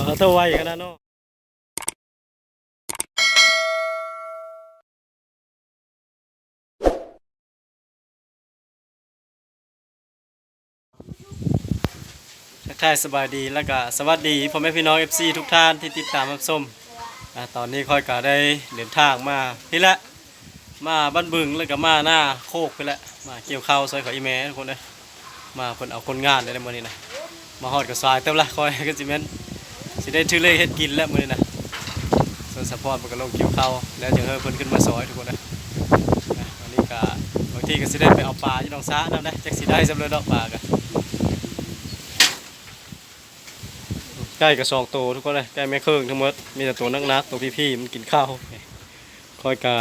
ລາວໂທໄວຂະໜາດເນາະ. ທັກທາຍສະບາຍດີ ແລ້ວກະສະຫວັດດີພໍ່ແມ່ພີ່ນ້ອງເອັຟຊີທຸກທ່ານທີ່ຕິດຕາມຮັບຊົມ. ອາ ຕອນນີ້ຂ້ອຍກະໄດ້ເດີນທາງມາພີ້ແຫຼະ ມາບ້ານບຶງ ແລ້ວກະມານາໂຄກພີ້ແຫຼະ ມາກ່ຽວເຂົ້າຊ່ອຍເຂົາອີ່ແມ່ທຸກຄົນເອີຍ. ມາເພິ່ນເອົາຄົນງານໄດ້ມື້ນີ້ນະ ມາຮອດກໍສາຍເຕີບລະ ຂ້ອຍກໍຊິແມ່ນຊິໄດ້ຖືເລກເຮັດກິນແລ້ວມື້ນີ້ນະ. ສ່ວນສະພອນເພິ່ນກໍລົງກ່ຽວເຂົ້າແລ້ວ ຈັ່ງເຮີເພິ່ນຂຶ້ນມາຊ່ອຍທຸກຄົນເອີຍ. ນະ ວັນນີ້ກໍບາງທີກໍຊິໄດ້ໄປເອົາປາຢູ່ໜອງສານຳເດ້ ຈັກຊິໄດ້ສ່ຳໃດດອກປາກໍ. ໄກ່ກໍສອງໂຕທຸກຄົນເອີຍ ໄກ່ແມ່ເຄິ່ງທັງໝົດ ມີແຕ່ໂຕໜັກໆ ໂຕພີ້ໆ ມັນກິນເຂົ້າ. ຂ້ອຍກະ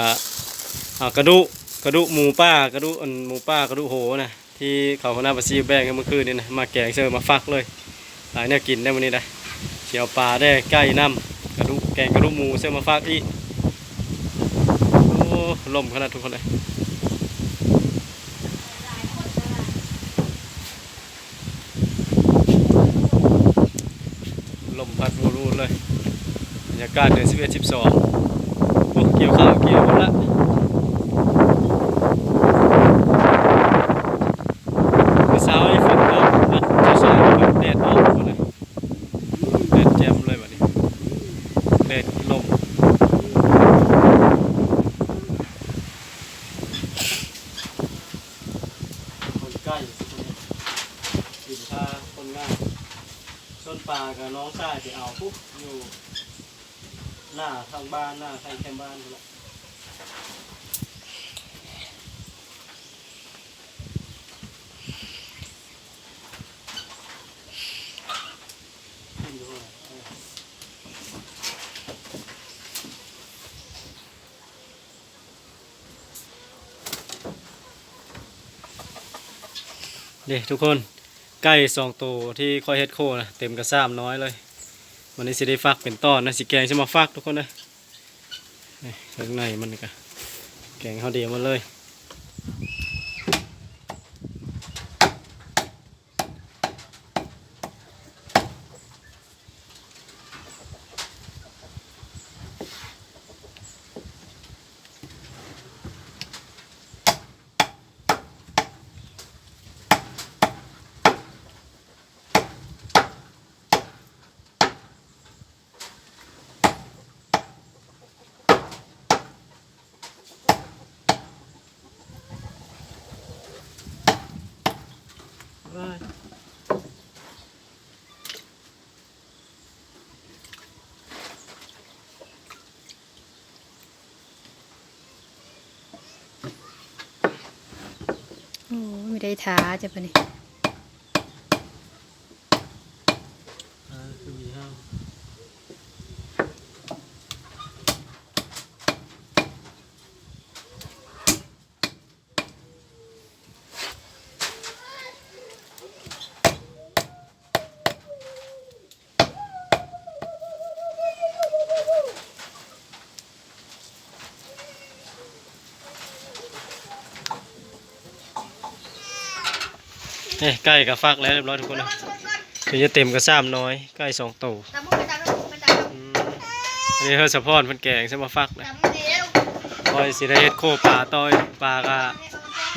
ເອົາກະດູກ ກະດູກໝູປ່າ ກະດູກອັນໝູປ່າ ກະດູກໂຫນະ ທີ່ເຂົາຫົວໜ້າປາຊີແບ່ງໃຫ້ມື້ຄືນນີ້ນະ ມາແກງເສີມມາຟັກເລີຍ. ຫຼາຍແນວກິນໄດ໋ມື້ນີ້ນະ ຊິເອົາປາແດ່ ໄກ່ນຳ ກະດູກ ແກງກະດູກໝູເສີມມາຟັກອີກ. ໂອ້ ລົມຂະໜາດທຸກຄົນເອີຍ. ລົມພັດວູນໆ ເລີຍ ບັນຍາກາດເດືອນສິບເອັດ ສິບສອງ. ໂອ້ ກ່ຽວເຂົ້າກ່ຽວແລ້ວ ມື້ເຊົ້ານີ້ຝົນຕົກ ບັດເຊົ້າໆ ແດດອອກພຸ້ນນະ ແດດແຈ່ມເລີຍບັດນີ້ ແດດລົມ. ຄົນໃກ້ ຊິໄປຖ້າຄົນງານ ສ່ວນປາກໍນ້ອງຊາຍໄປເອົາພຸ້ນ ຢູ່ໜ້າທາງບ້ານ ໜ້າໄຮ່ແຄມບ້ານພຸ້ນລະ. ເດ້ທຸກຄົນ ໄກ່ສອງໂຕທີ່ຂ້ອຍເຮັດໂຄນະ ເຕັມກະຊາມນ້ອຍເລີຍ. ວັນນີ້ຊິໄດ້ຟັກເປັນຕອນນະ ຊິແກງໃສ່ໝາກຟັກທຸກຄົນເດີ. ນີ້ ເຄື່ອງໃນມັນກະແກງເຮົາດຽວໝົດເລີຍ. ໂອ້ ມີໄດ້ທາຈ້ະບາດນີ້. ເອີ ໄກ່ກໍຟັກແລ້ວຮຽບຮ້ອຍທຸກຄົນເອີຍ ເປັນຈະເຕັມກະຊາມນ້ອຍ ໄກ່ສອງໂຕ. ອືມ ອັນນີ້ເຮີສະພອນເພິ່ນແກງໃສ່ໝາກຟັກນະ. ຂ້ອຍຊິໄດ້ເຮັດໂຄປາຕໍ່ ປາກະ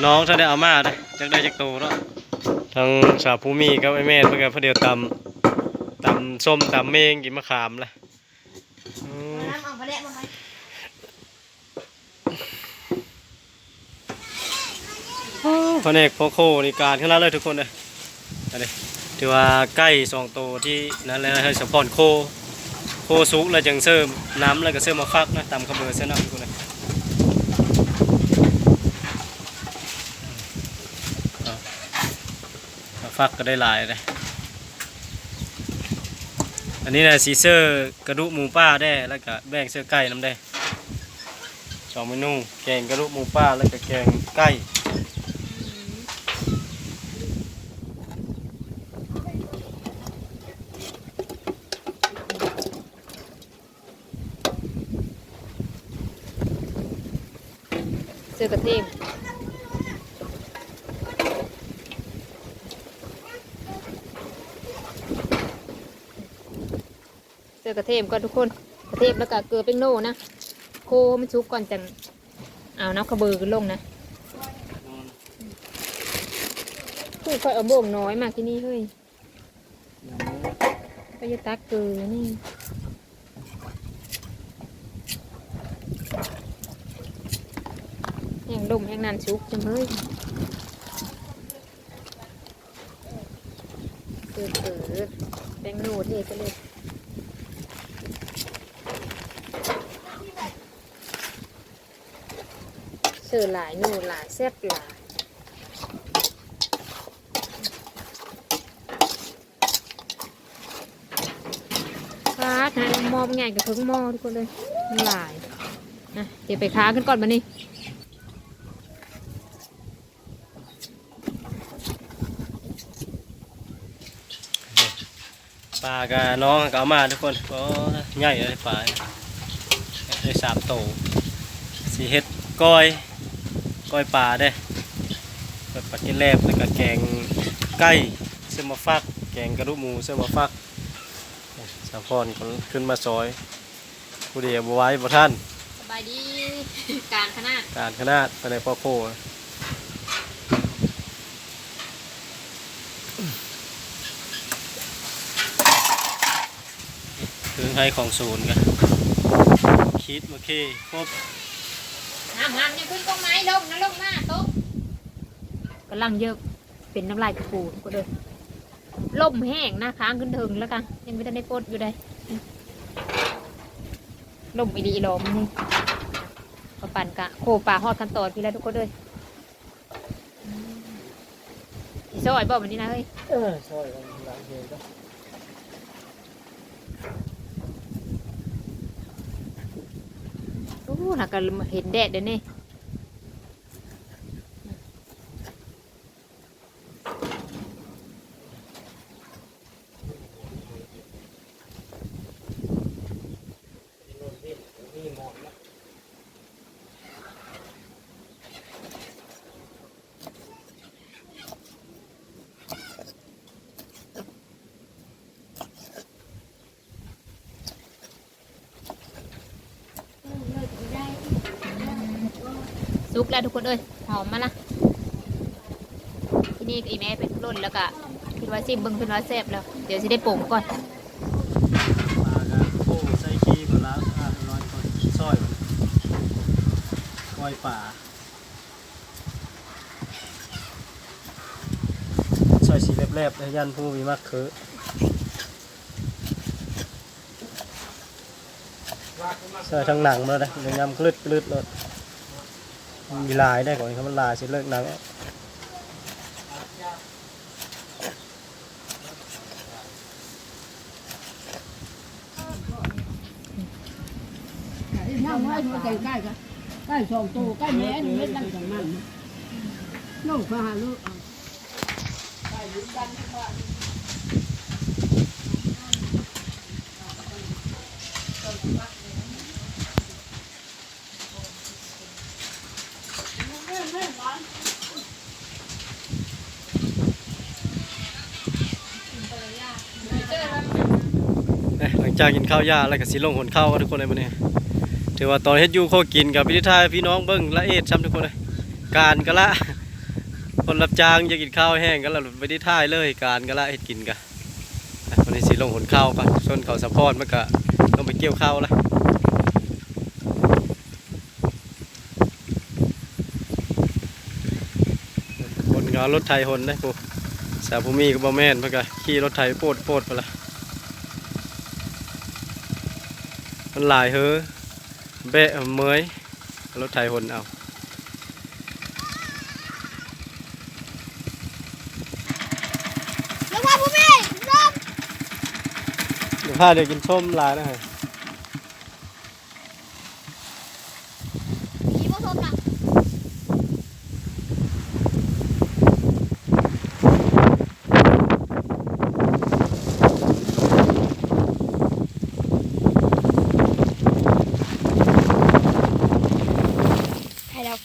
ນ້ອງທັນໄດ້ເອົາມາເດ້ ຈັກໄດ້ຈັກໂຕເນາະ. ທັງສາວພູມີກັບອ້າຍແມ່ນເພິ່ນກະພໍດຽວຕຳ ຕຳສົ້ມຕຳເມງ ກິນມະຂາມລະ. ອືມ ໂອ້ ພະແນກພໍ່ໂຄນີ້ການຂະໜາດເລີຍທຸກຄົນເອີຍ. ອັນນີ້ຖືວ່າໄກ່ສອງໂຕທີ່ນັ້ນແຫຼະ ເຮີສະພອນໂຄ ໂຄສຸກແລ້ວຈຶ່ງເສີມນ້ຳ ແລ້ວກໍເສີມໝາກຟັກນະ ຕຳຂະເບີໃສ່ນ້ຳທຸກຄົນເອີຍ. ໝາກຟັກກໍໄດ້ຫຼາຍເດ້. ອັນນີ້ນະ ຊິເສີກະດູກໝູປ່າແດ່ ແລ້ວກະແບ່ງເສີໄກ່ນຳແດ່. ສອງເມນູ ແກງກະດູກໝູປ່າ ແລ້ວກະແກງໄກ່. ເສືອກະທີມ. ກະເທີມກ່ອນທຸກຄົນ ກະເທີມ ແລ້ວກະເກືອແປ້ງໂນນະ ໂຄໃຫ້ມັນສຸກກ່ອນ ຈັ່ງເອົານ້ຳຂະເບີຂຶ້ນລົງນະ. ຜູ້ຂ້ອຍເອົາໂບງນ້ອຍມາທີ່ນີ້ເຮີ້ຍ ໄປຢ່າຕັກເກີນີ້ ແຮງດົມແຮງນັ້ນສຸກຈັ່ງເຮີ້ຍ. ເອີ ເອີ ແປ້ງໂນເທໄປເລີຍ ເຊີຫຼາຍ ໂນຫຼາຍ ແຊບຫຼາຍ. ປາດ ໝໍ້ບັກໃຫຍ່ກະເຄິ່ງໝໍ້ທຸກຄົນເລີຍ ມັນຫຼາຍ. ນະ ເທໄປຄ້າງຂຶ້ນກ່ອນບາດນີ້. ປາກະນ້ອງກະເອົາມາທຸກຄົນ. ໂອ້ ໃຫຍ່ເລີຍປາ ໄດ້ສາມໂຕ. ຊິເຮັດກ້ອຍ ກ້ອຍປາເດ້ ກ້ອຍປາກິນແລບ ແລ້ວກະແກງໄກ່ ເຊິ່ງມາຝາກ ແກງກະດູກໝູເຊິ່ງມາຝາກ. ສາວພອນກະຂຶ້ນມາຊ່ອຍ ຜູ້ດຽວບໍ່ໄຫວບໍ່ທັນ. ສະບາຍດີ ການຂະໜາດ ການຂະໜາດ ພາຍໃນຄອບຄົວ ເຄື່ອງໃຊ້ຂອງສູນກະ ຂີດມາເຄຄົບ. ຫ້າມ ຫ້າມ ຢ່າຂຶ້ນກົງໄມ້ ລົງນະ ລົງມາຕົກ. ກຳລັງເຢີບ ເປັນນ້ຳລາຍກະປູທຸກຄົນເອີຍ. ລົມແຮງນະ ຄ້າງຂຶ້ນເທິງແລ້ວກະ ຍັງບໍ່ທັນໄດ້ປົດຢູ່ໃດ. ລົມອີ່ຫຼີອີ່ຫຼໍມື້ນີ້ ປາປັນກະໂຄປາຮອດຂັ້ນຕອນພີ້ແລ້ວທຸກຄົນເອີຍ. ຊິຊ່ອຍບໍ່ບາດນີ້ນະເຮີ້ຍ? ເອີ ຊ່ອຍເອົາຫຼັງເຮກະ. ໂອ້ ຫາກະເຫັນແດດເດນີ້. ສຸກແລ້ວທຸກຄົນເອີຍ ຫອມມາລະ. ທີ່ນີ້ກະອີ່ແມ່ເປັນຄົນລົງ ແລ້ວກະຄິດວ່າຊິມເບິ່ງ ເພິ່ນວ່າແຊບແລ້ວ ດຽວຊິໄດ້ປົງກ່ອນ. ປາກະໂອ້ ໃສ່ຂີ້ມາລ້າງສະອາດຮຽບຮ້ອຍກ່ອນ ຊ່ອຍ ກ້ອຍປາ ຊ່ອຍຊິແລບໆ ຢ້ານຜູ້ມີມັກຄື. ໃສ່ທັງໜັງມາເລີຍ ເດີ ຍຳກະລຶດກະລຶດໂລດ. ມັນມີຫຼາຍໄດ໋ ຂອງນີ້ ຄັນມັນຫຼາຍຊິເລີກໜັງ. ຍ່າງໄວ້ ໂທໃສ່ໄກ່ກະ ໄກ່ສອງໂຕ ໄກ່ແມ່ອັນເມັດນັ້ນຂອງມັນ ນ້ອງພາຫາລູກ. ເອີ ຫຼັງຈາກກິນເຂົ້າຢາແລ້ວກະຊິລົງຂົນເຂົ້າກັນທຸກຄົນເລີຍມື້ນີ້. ຖືວ່າຕອນເຮັດຢູ່ຄົວກິນກະໄດ້ຖ່າຍໃຫ້ພີ່ນ້ອງເບິ່ງລະອຽດຊ້ຳທຸກຄົນເລີຍ. ການກະລະ ຄົນຮັບຈ້າງຢາກກິນເຂົ້າແຫ້ງກະລະ ໄປໄດ້ຖ່າຍເລີຍ ການກະລະເຮັດກິນກະ. ອ່ະ ວັນນີ້ຊິລົງຂົນເຂົ້າກ່ອນ ຊົນເຂົ້າສາວພອນ ມັນກະລົງໄປກ່ຽວເຂົ້າລະ. ຄົນກະເອົາລົດໄຖຫົນເດ້ ຜູ້ສາວຜູ້ມີກະບໍ່ແມ່ນ ເພິ່ນກະຂີ່ລົດໄຖໂປດໆ ໄປລະ. ມັນຫຼາຍເຮີ ແບກເມື່ອຍ ເອົາລົດໄຖຫົນເອົາ. ລະພາຜູ້ມີ ລະພາ ດຽວກິນສົ້ມຫຼາຍນະ. ໃຫ້ແລ້ວ.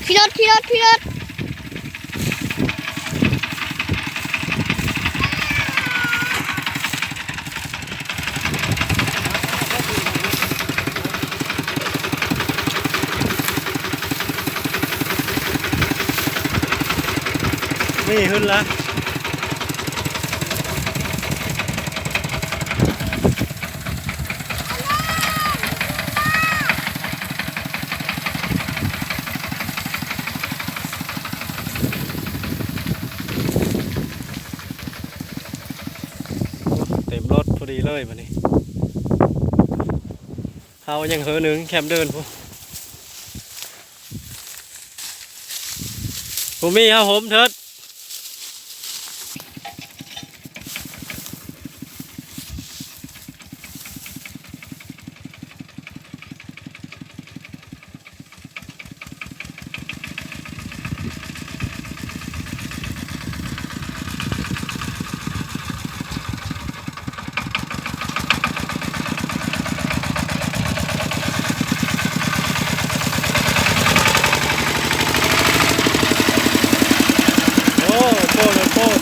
ຂີ່ລົດ ຂີ່ລົດ ຂີ່ລົດ. ນີ້ຂຶ້ນລະ. ເຕັມລົດພໍດີເລີຍບາດນີ້. ເຮົາຍັງເຫີໜຶ່ງແຄມເດີນພຸ້ນ. ບໍ່ມີ ເຮົາໂຮມເທີດ. ໂອ້ ໂພດ ໂພດ.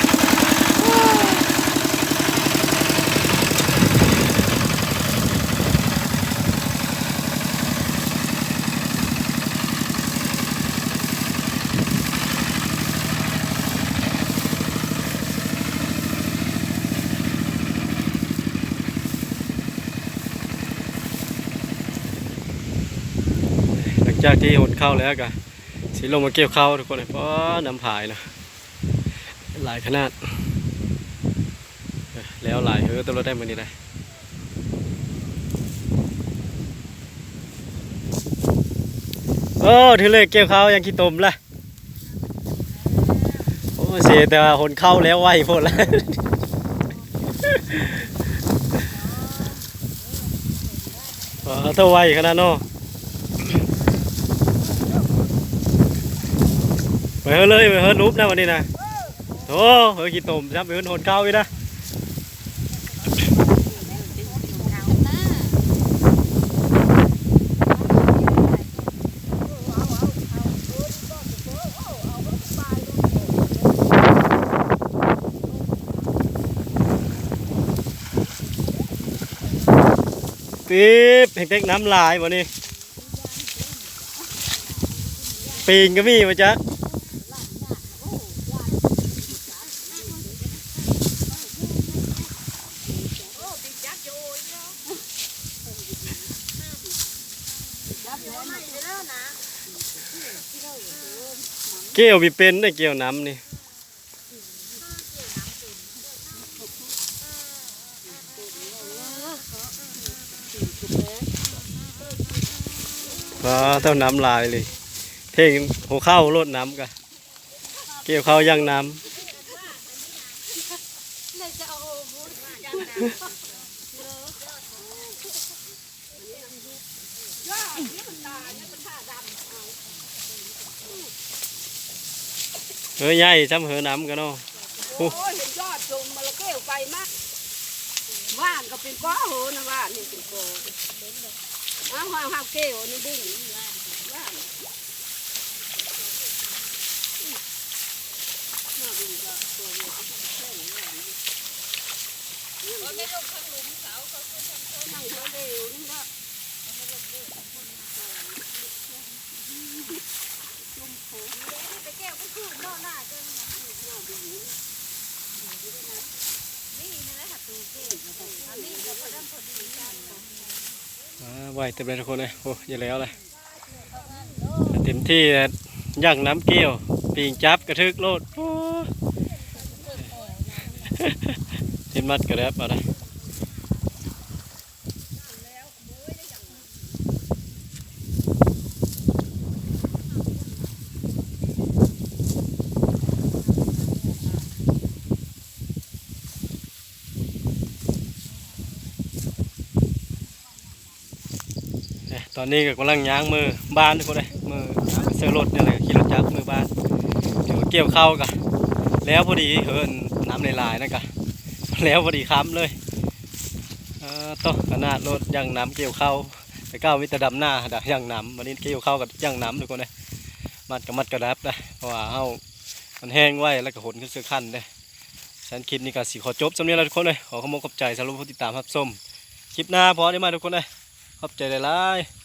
ຫຼັງຈາກທີ່ຫົນເຂົ້າແລ້ວກະຊິລົງມາກ່ຽວເຂົ້າທຸກຄົນ. ປ້າ ນ້ຳພາຍນະ ຫຼາຍຂະໜາດ. ແລ້ວຫຼາຍເຮີ ໂຕລົດໄດ້ມື້ນີ້ໄດ໋. ໂອ້ ຖືເລີກກ່ຽວເຂົ້າ ຍັງຂີ້ຕົມລະ. ໂອ້ ເສຍແຕ່ວ່າຫົນເຂົ້າແລ້ວໄວໂພດລະ. ອໍ ໂຕໄວຂະໜາດເນາະ. ໄປເຮີເລີຍ ໄປເຮີຫຼຸບນະບັດນີ້ນະ. ໂອ້ ເຮີຂີ້ຕົມຊ້ຳ ເຮີຫົນເຂົ້າອີກນະ. ປີບ ແຮງເຕັກນ້ຳຫຼາຍບໍ່ນີ້. ປີງກໍມີບໍ່ຈັກ. ກ່ຽວບໍ່ເປັນເດ້ ກ່ຽວນ້ຳນີ້. ປາ ເທົ່ານ້ຳຫຼາຍເລີຍ ເພງຫົວເຂົ່າໂລດນ້ຳກະ ກ່ຽວເຂົ້າຢ່າງນ້ຳ. ເຮີໃຫຍ່ຊ້ຳເຮີນ້ຳກະເນາະ. ໂອ້ຍ ເຫັນຍອດຈົມມາລະເກວໄປມາ ຫວ່ານກໍເປັນກໍເຮີນະ ຫວ່ານນີ້ເປັນກໍ ເອົາຫາ ຫາເກວນີ້ບຸ້ງ ຫວ່ານ ຫວ່ານ ຫວ່ານ ອາ ໄວເຕັມເລີຍທຸກຄົນເອີຍ. ໂອ້ ຢ່າແລ້ວລະ ເຕັມທີ່ ຍ່າງນ້ຳກ່ຽວ ປີງຈັບກະຖືກໂລດ. ໂອ້ ເຫັນມັດກະແດັບເອົາໄດ. ເອີ ຕອນນີ້ກໍກຳລັງຍ່າງເມືອບ້ານທຸກຄົນເອີຍ ເມືອເຊີລົດນີ້ແຫຼະ ຂີ່ລົດຈັກເມືອບ້ານ. ດຽວກ່ຽວເຂົ້າກະແລ້ວພໍດີ ເຮີນ້ຳຫຼາຍໆນັ້ນກະແລ້ວພໍດີຄ່ຳເລີຍ. ເອີ ໂຕ ຂະໜາດລົດຍ່າງນ້ຳກ່ຽວເຂົ້າ ແຕ່ເກົ່າມີແຕ່ດຳນາ ດຳຍ່າງນ້ຳ ບັດນີ້ກ່ຽວເຂົ້າກໍຍ່າງນ້ຳທຸກຄົນເອີຍ. ມັດກໍມັດກະດັບນະ ເພາະວ່າເຮົາ ມັນແຫ້ງໄວ ແລ້ວກໍຫົນຂຶ້ນເຊິ່ງຄັນເດ້. ສະນັ້ນຄລິບນີ້ກໍຊິຂໍຈົບສ່ຳນີ້ລະທຸກຄົນເອີຍ. ຂໍຂອບອົກຂອບໃຈສຳລັບຜູ້ຕິດຕາມຮັບຊົມ. ຄລິບໜ້າພໍໄດ້ມາທຸກຄົນເອີຍ. ຂອບໃຈຫຼາຍໆ.